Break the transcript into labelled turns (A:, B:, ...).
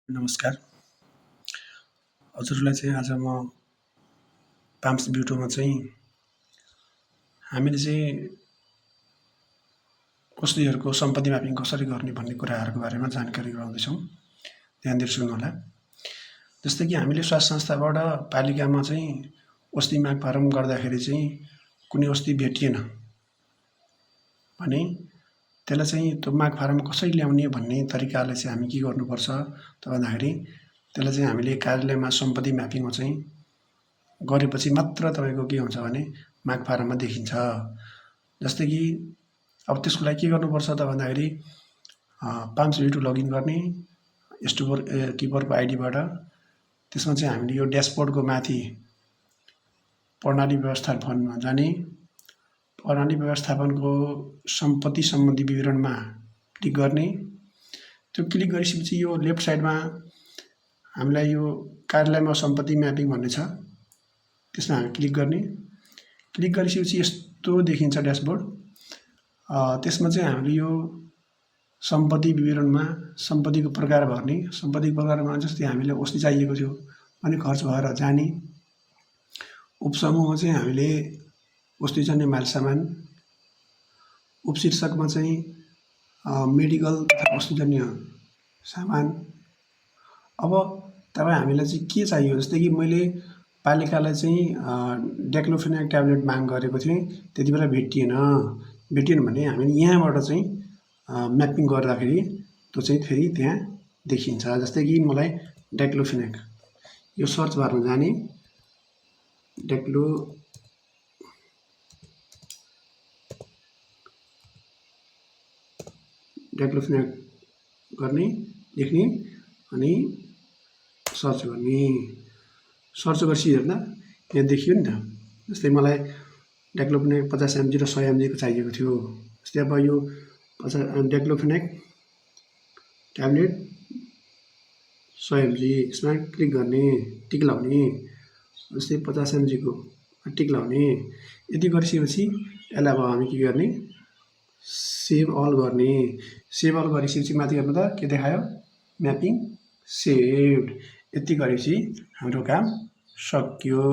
A: नमस्कार। हजुरलाई चाहिँ आज म पाम्स ब्युटोमा चाहिँ हामीले चाहिँ औषधिहरूको सम्पत्ति म्यापिङ कसरी गर्ने भन्ने कुराहरूको बारेमा जानकारी गराउँदैछौँ। ध्यान दिएर सुन्नुहोला। जस्तै कि हामीले स्वास्थ्य संस्थाबाट पालिकामा चाहिँ औषधि माग फारम गर्दाखेरि चाहिँ कुनै औषधि भेटिएन भने त्यसलाई चाहिँ त्यो माग फारम कसरी ल्याउने भन्ने तरिकाले चाहिँ हामी के गर्नुपर्छ त भन्दाखेरि त्यसलाई चाहिँ हामीले कार्यालयमा सम्पत्ति म्यापिङमा चाहिँ गरेपछि मात्र तपाईँको के हुन्छ भने माग फारममा देखिन्छ। जस्तै कि अब त्यसको लागि के गर्नुपर्छ त भन्दाखेरि पाम्स ब्युटो लगइन गर्ने स्टोर किपरको आइडीबाट। त्यसमा चाहिँ हामीले यो ड्यासबोर्डको माथि प्रणाली व्यवस्थापनमा जाने, प्रणाली व्यवस्थापनको सम्पत्ति सम्बन्धी विवरणमा क्लिक गर्ने। त्यो क्लिक गरिसकेपछि यो लेफ्ट साइडमा हामीलाई यो कार्यालयमा सम्पत्ति म्यापिङ भन्ने छ, त्यसमा हामी क्लिक गर्ने। क्लिक गरिसकेपछि यस्तो देखिन्छ ड्यासबोर्ड। त्यसमा चाहिँ हामीले यो सम्पत्ति विवरणमा सम्पत्तिको प्रकार भर्ने। सम्पत्तिको प्रकारमा जस्तै हामीले औषधि चाहिएको थियो भने खर्च भएर जाने। उपसमूहमा चाहिँ हामीले औषधि चाहिने माल सामान। उपशीर्षकमा चाहिँ मेडिकल तथा औषधिजन्य सामान। अब तपाईँ हामीलाई चाहिँ के चाहियो, जस्तै कि मैले पालिकालाई चाहिँ डेक्लोफेनाक ट्याब्लेट माग गरेको थिएँ, त्यति बेला भेटिएन भने हामीले यहाँबाट चाहिँ म्यापिङ गर्दाखेरि त्यो चाहिँ फेरि त्यहाँ देखिन्छ। जस्तै कि मलाई डेक्लोफेनाक, यो सर्च बारमा जाने, डेक्लोफेनाक गर्ने, लेख्ने अनि सर्च गर्ने। सर्च गरेपछि हेर्दा यहाँ देखियो नि त। जस्तै मलाई डेक्लोफेनाक 50 mg र 100 mg को चाहिएको थियो। जस्तै अब यो डेक्लोफेनाक ट्याब्लेट 100 mg, यसमा क्लिक गर्ने, टिक लाउने। जस्तै 50 mg को टिक लाउने। यति गरिसकेपछि यसलाई अब हामी के गर्ने, सेभ अल गर्ने। सेभ अल गरिसकेपछि माथि हेर्नु त के देखायो, म्यापिङ सेभड। यति गरेपछि हाम्रो काम सक्यो।